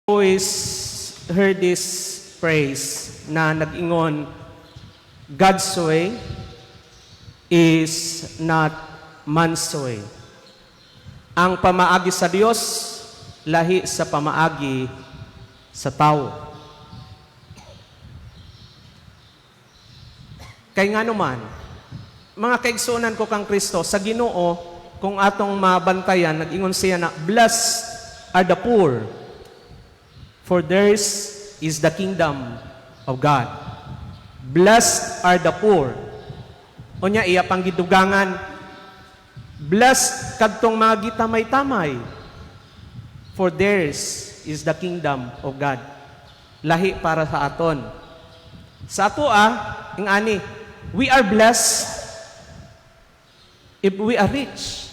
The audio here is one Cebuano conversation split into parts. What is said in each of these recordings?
Always heard this phrase na nag-ingon, "God's way is not man's way." Ang pamaagi sa Dios lahi sa pamaagi sa tao. Kay nga naman, mga kaigsuonan ko kang Kristo, sa Ginoo, kung atong mabantayan, nag-ingon siya na, "Blessed are the poor, for theirs is the kingdom of God." Blessed are the poor. Unya, iya pang gidugangan, "Blessed kadtong mga gitamay-tamay, for theirs is the kingdom of God." Lahi para sa aton. Sa ato ing ani, we are blessed if we are rich.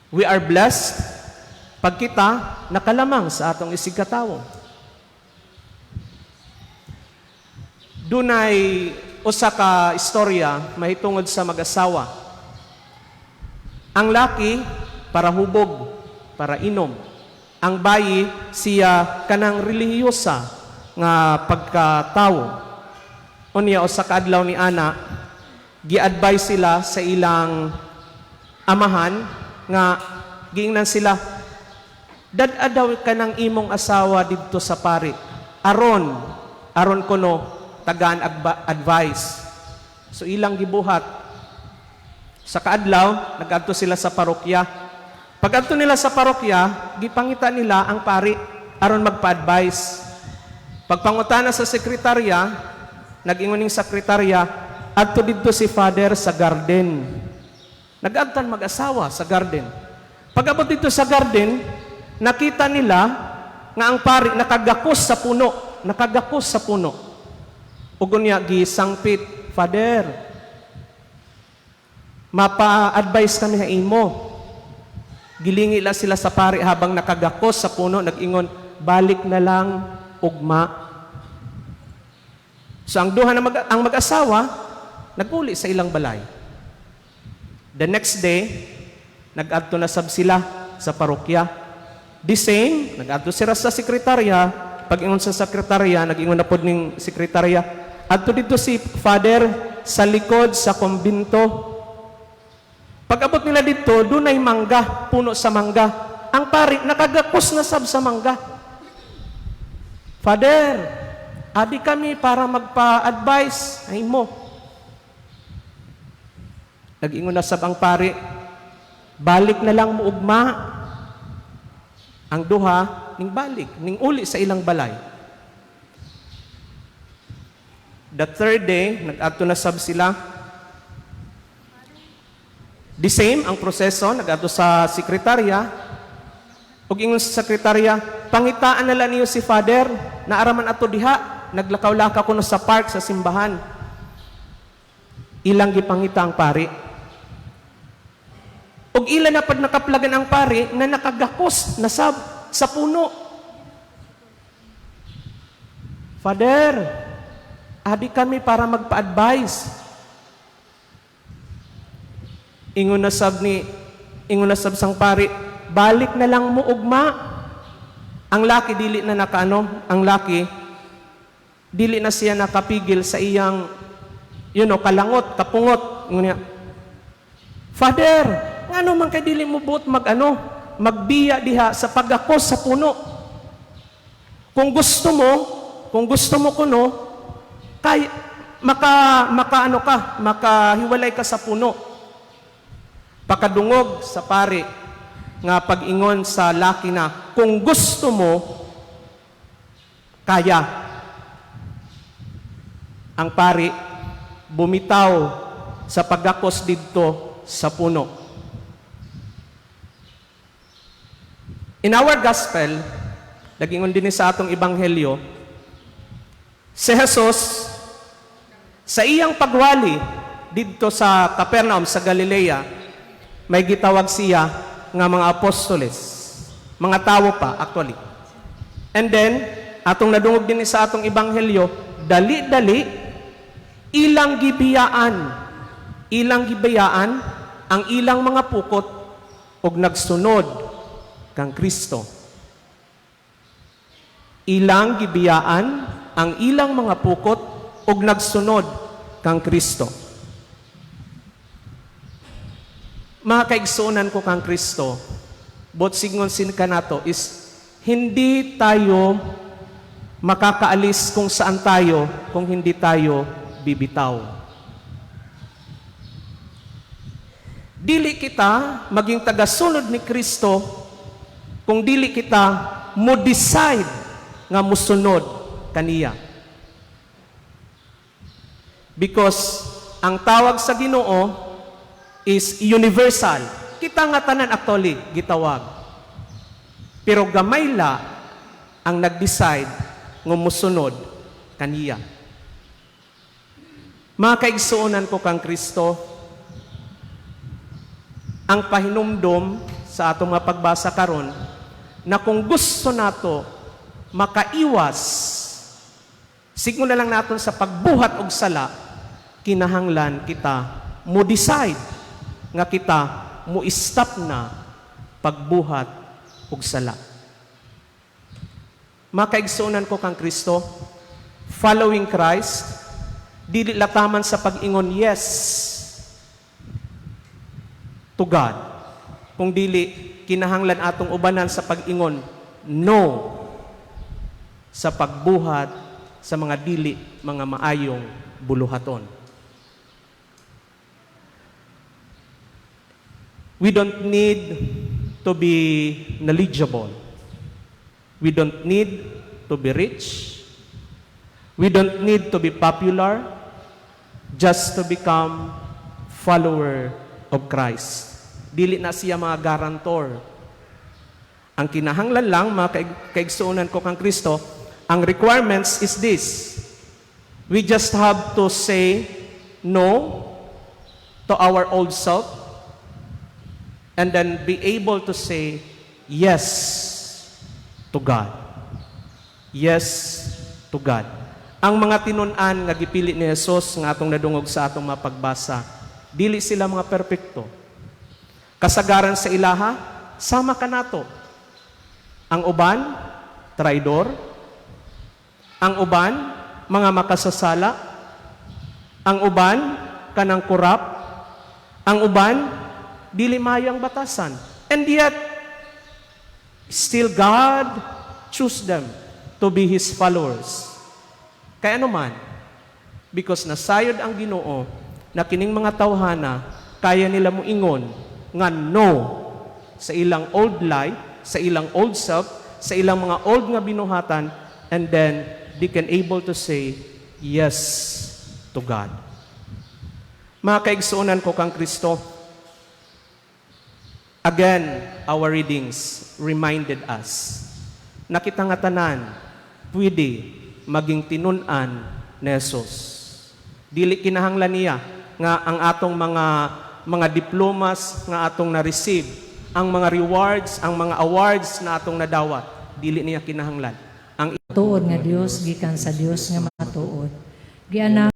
We are blessed pag kita nakalamang sa atong isigkatawo. Dunay usa ka istorya mahitungod sa mag-asawa. Ang laki para hubog, para inom. Ang bayi siya kanang relihiyosa nga pagkatawo. Unya usa ka adlaw ni ana, gi-advise sila sa ilang amahan nga giingnan sila, "Dad-a daw kanang imong asawa didto sa pari. Aron kuno tagaan advice." So ilang gibuhat. Sa kaadlaw, nagadto sila sa parokya. Pag-adto nila sa parokya, gipangita nila ang pari aron magpa-advise. Pagpangutana sa sekretarya, nag-ingon ning sekretarya, "Adto didto si Father sa garden." Nag-adtan mag-asawa sa garden. Pag-abot dito sa garden, nakita nila nga ang pari nakagakos sa puno, nakagakos sa puno. Ug unya gisangpit, "Father, mapa-advise kami ha imo." Gilingi la sila sa pari habang nakagakos sa puno, nag-ingon, "Balik na lang ugma." So ang duha na ang mag-asawa, naguli sa ilang balay. The next day, nag-adto na sab sila sa parokya. The same, nag-adto sila sa sekretarya. Pag-ingon sa sekretarya, nag-ingon na pod ning sekretarya, "Adto dito si Father sa likod sa kumbinto." Pag-abot nila dito, dunay mangga, puno sa mangga. Ang pari, nakagakos na sab sa mangga. "Father, adi kami para magpa-advise ay mo." Nag-ingon na sab ang pari, "Balik na lang mo ugma." Ang duha, ning balik, ning uli sa ilang balay. The third day, nag-adto na sab sila. The same ang proseso, nag-adto sa sekretarya. Ug ingon sa sekretarya, "Pangitaan na lang niyo si Father, naaraman ato diha, naglakaw-lakaw kuno sa park sa simbahan." Ilang gipangita ang pari. Ug ila na pag nakaplagan ang pari na nakagakos na sa puno. "Father, adi kami para magpa-advise." Ingon na sab sang pari, "Balik na lang mo ugma." Ang laki dili na nakaano, ang laki dili na siya nakapigil sa iyang kalangot, kapungot. Ingon niya, "Father, ngano man kay dili mo buot mag-ano, magbiya diha sa pagakos sa puno? Kung gusto mo kuno, kay maka maka ano ka, makahiwalay ka sa puno." Pakadungog sa pari nga pag-ingon sa laki na, "Kung gusto mo, kaya." Ang pari bumitaw sa pagakos didto sa puno. In our gospel, nagingon din sa atong ebanghelyo, si Jesus sa iyang pagwali didto sa Capernaum sa Galilea, may gitawag siya nga mga apostoles. Mga tawo pa actually. And then, atong nadungog din sa atong ebanghelyo, dali-dali ilang gibiyaan ang ilang mga pukot og nagsunod kang Kristo. Ilang gibiyaan ang ilang mga pukot ug nagsunod kang Kristo. Mga kaigsuonan ko kang Kristo, buot signgon sin kanato is hindi tayo makakaalis kung saan tayo kung hindi tayo bibitaw. Dili kita maging tagasunod ni Kristo kung dili kita mo decide nga musunod kaniya. Because ang tawag sa Ginoo is universal. Kita nga tanan actually gitawag. Pero gamay la ang nag-decide nga musunod kaniya. Mga kaigsuonan ko kang Kristo, ang pahinumdom sa atong mga pagbasa karon na kung gusto nato makaiwas siguro na lang naton sa pagbuhat og sala, kinahanglan kita mo decide nga kita mo stop na pagbuhat og sala. Mga kaigsuonan ko kang Kristo, following Christ dili lataman sa pag-ingon yes to God. Kung dili, kinahanglan atong ubanan sa pag-ingon no sa pagbuhat sa mga dili mga maayong buluhaton. We don't need to be knowledgeable. We don't need to be rich. We don't need to be popular just to become follower of Christ. Dili na siya mga guarantor. Ang kinahanglan lang, mga kaigsuonan ko kang Kristo, ang requirements is this. We just have to say no to our old self and then be able to say yes to God. Yes to God. Ang mga tinun-an nga gipili ni Jesus nga atong nadungog sa atong mapagbasa, dili sila mga perpekto. Kasagaran sa ilaha, sama kanato. Ang uban, traidor. Ang uban, mga makasasala. Ang uban, kanang korap. Ang uban, dili maayo ang batasan. And yet, still God choose them to be His followers. Kaya ano man, because nasayod ang Ginoo na kining mga tawhana, kaya nila moingon nga no sa ilang old life, sa ilang old self, sa ilang mga old nga binuhatan, and then they can able to say yes to God. Mga kaigsuonan ko kang Kristo, again, our readings reminded us na kita nga tanan pwede maging tinun-an ni Jesus. Dili kinahanglan niya nga ang atong mga diplomas nga atong na-receive, ang mga rewards, ang mga awards na atong nadawat, dili niya kinahanglan. Ang Tuod nga Dios gikan sa Dios nga matuod. Gianak